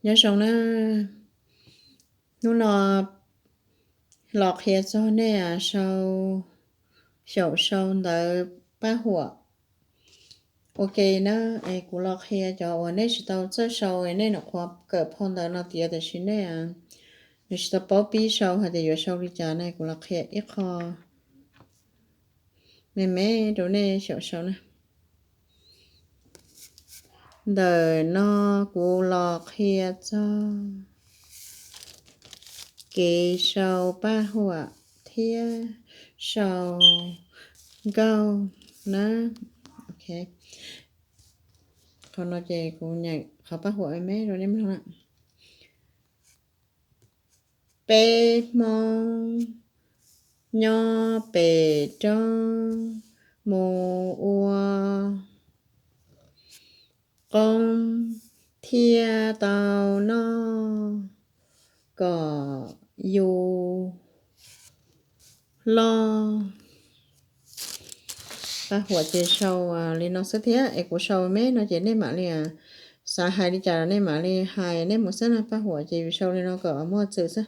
Nyob zoo na, hnub no los qhia txog nej sau, xyaum sau ntawv pab huam ua ke na. Es kuv los qhia cov uas nej tsis tau txawj sau, nej nyuam qhuav kawm phau ntawv no tiav tiam sis nej nws tsis tau paub pib sau hais tias yuav sau li cas ne, kuv los qhia ib qho me me rau nej xyaum sau na. Ntawm no kuv los qhia txog kev sau paj huam thiab sau nkauj na. Qhov no ces kuv nyeem qhov paj huam me me rau nej mloog na. Peb Hmoob nyob pem roob mus ua qoob thiab tau noj kom yus loj. Paj huam ces sau li no xwb thiab, es kuv sau me no ces nej mam li xav hais li cas los nej mam li hais, nej mus xab na. Paj huam ces yus sau li no kom muaj txwm xwb.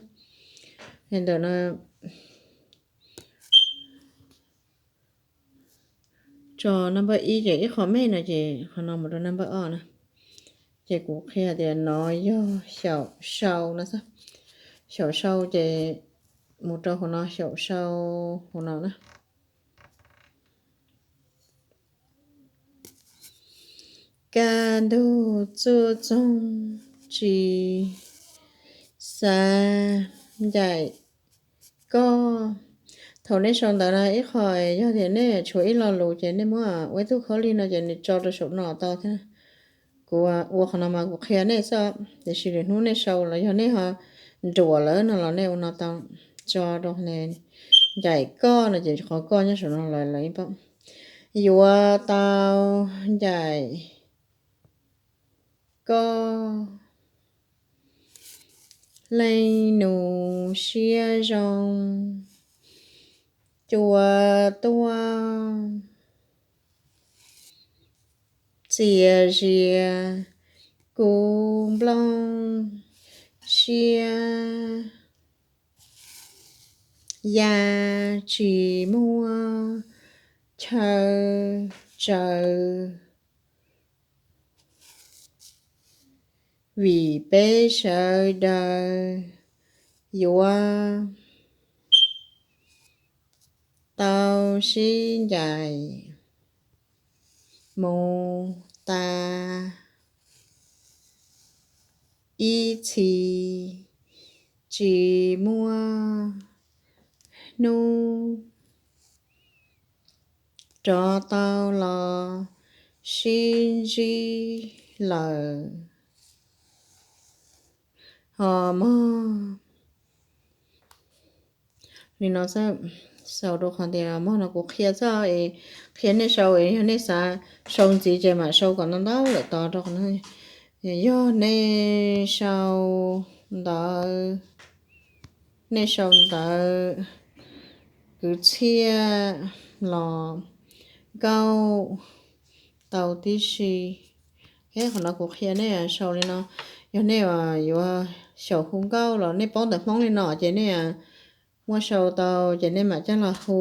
Ntawm no tso number ib ces ib qho me no ces qhov no mus rau number ob na. Ces kuv qhia tias no yog xyaum sau no xwb. Xyaum sau ces mus rau hauv no, xyaum sau hauv no na. Kaj ntug txuj txoog tsis xav ncaim koj. Thaum nej sau ntawv no ib qho, yog tias nej tshuav ib lo lus ces nej muab ua ib tug khaub lig no ces nws tso rau saum no tau thiab. Kuv ua qhov no mas kuv qhia nej xwb, tiam sis lwm hnub nej sau los yog nej ho nruam lawm no los nej ua no tau. Tso rau ncaim koj no ces qhov koj nyob saum no los lawv yeej paub. Yuav tau ncaim koj, leej nus siab zoo cua tuaj txias zias kuv nplooj siab. Ya tsis muaj chaw tsaws, vim peb sawv daws yuav tau sib ncaim mus tas ib txhis, tsis muaj hnub rov tau los sib ntsib lawm. Ho mog, li no xwb. Sau rau qhov tias mog no kuv qhia xwb es, qhia nej sau es yog nej xav sau ntxiv ces mam sau kom ntau ntau lawm tos rau qhov no. Yog nej sau ntawv, nej sau ntawv kwv txhiaj los nkauj tau tib si. Qhov no kuv qhia nej sau li no. Yog nej yuav xyaum hu nkauj los nej paub ntawv Hmoob li no ces nej muab sau tau ces nej mam coj los hu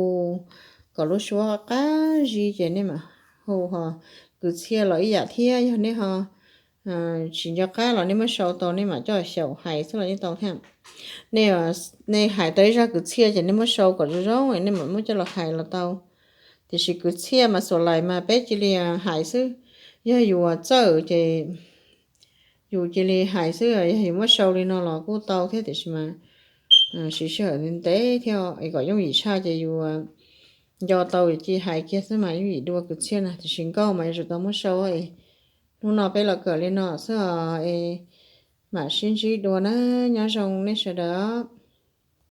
kom lub suab qab zib ces nej mam hu. Ho kwv txhiaj los ib yam thiab, yog nej ho tsis nco qab los nej muab sau tau nej mam coj xyaum hais xwb los yeej tau thiab. Nej, nej hais tau ib zaj kwv txhiaj ces nej muab sau kom zoo zoo nej mam muab coj los hais los tau. Tiam sis kwv txhiaj mas xuas lais mas peb cia li hais xwb. Yog yus txawj ces yus cia li hais xwb, yog yus muab sau li no los kuj tau thiab tiam sis mas siv sij hawm ntev thiab es kom yooj yim tshaj ces yus nco tau yus cia li hais kiag xwb mas yooj yim dua kwv txhiaj na. Tiam sis nkauj mas yuav tsum tau muab sau. Hnub no peb los kawm li no xwb os, mam sib ntsib dua na, nyob zoo nej sawv daws.